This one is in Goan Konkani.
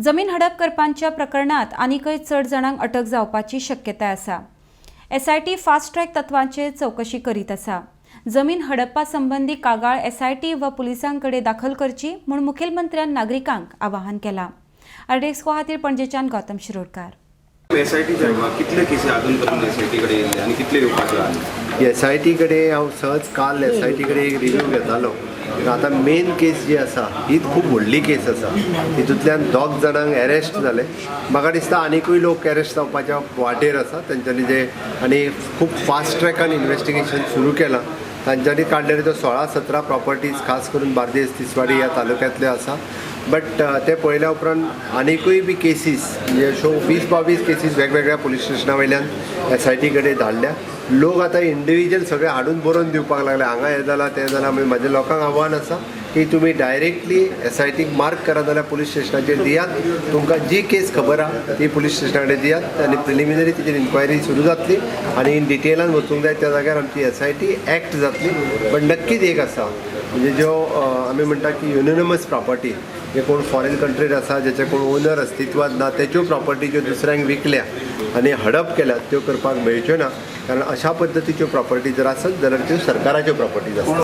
जमीन हडप करपांच्या प्रकरणात आनीकय चड जाणांक अटक जावपाची शक्यताय आसा. एसआयटी फास्ट ट्रॅक तत्वांचेर चवकशी करीत आसा. जमीन हडप्पा संबंदी कागाळ एसआयटी वा पुलिसां कडेन दाखल करची म्हूण मुखेलमंत्र्यान नागरिकांक आवाहन केलां. आरडीएक्स खातीर पणजेच्यान Gautam Shirodkar. S I T कितले केसी अजून पर्यंत एस I T कडेन येयल्ले आनी कितले येवपाचे आहा? एस I T कडेन हांव सहज काल एस I T कडेन एक रिव्यू घेतालो. आतां मेन केस जी आसा हीच खूब व्हडली केस आसा. तितूंतल्यान दोग जाणांक एरेस्ट जाले. म्हाका दिसता आनिकूय लोक एरेस्ट जावपाच्या वाटेर आसा. तेंच्यांनी जे आनी खूब फास्ट ट्रॅकान इन्वेस्टिगेशन सुरू केलां, तांच्यांनी काडलेले त्यो 16-17 प्रॉपर्टीज खास करून बार्देस, तिसवाडी ह्या तालुक्यांतल्यो आसा. बट ते पळयल्या उपरांत आनिकूय बी केसीस, म्हणजे अश्यो 20-22 केसीस वेगवेगळ्या पुलीस स्टेशना वयल्यान एस I T कडेन धाडल्या. लोक आतां इंडिविज्युअल सगळे हाडून बरोवन दिवपाक लागले, हांगा हें जालां, तें जालां. मागीर म्हाजें लोकांक आव्हान आसा की तुमी directly S I tick mark करा जाल्यार पुलीस स्टेशनाचेर दियात. तुमकां जी केस खबर आहा ती पुलीस स्टेशना कडेन दियात आनी प्रिलिमिनरी तिचेर इन्क्वायरी सुरू जातली आनी इन डिटेलान वचूंक जाय त्या जाग्यार आमची एस I T act जातली. बट नक्कीच एक आसा, म्हणजे ज्यो आमी म्हणटा की युनिनमस प्रॉपर्टी, जे कोण फॉरेन कंट्रीर आसा, ज्याचे कोण ओनर अस्तित्वात ना, तेच्यो प्रॉपर्टी ज्यो दुसऱ्यांक विकल्या आनी हडप केल्या, त्यो करपाक मेळच्यो ना. कारण अशा पद्दतीच्यो प्रॉपर्टी जर आसत जाल्यार त्यो सरकाराच्यो प्रॉपर्टीज आसतात.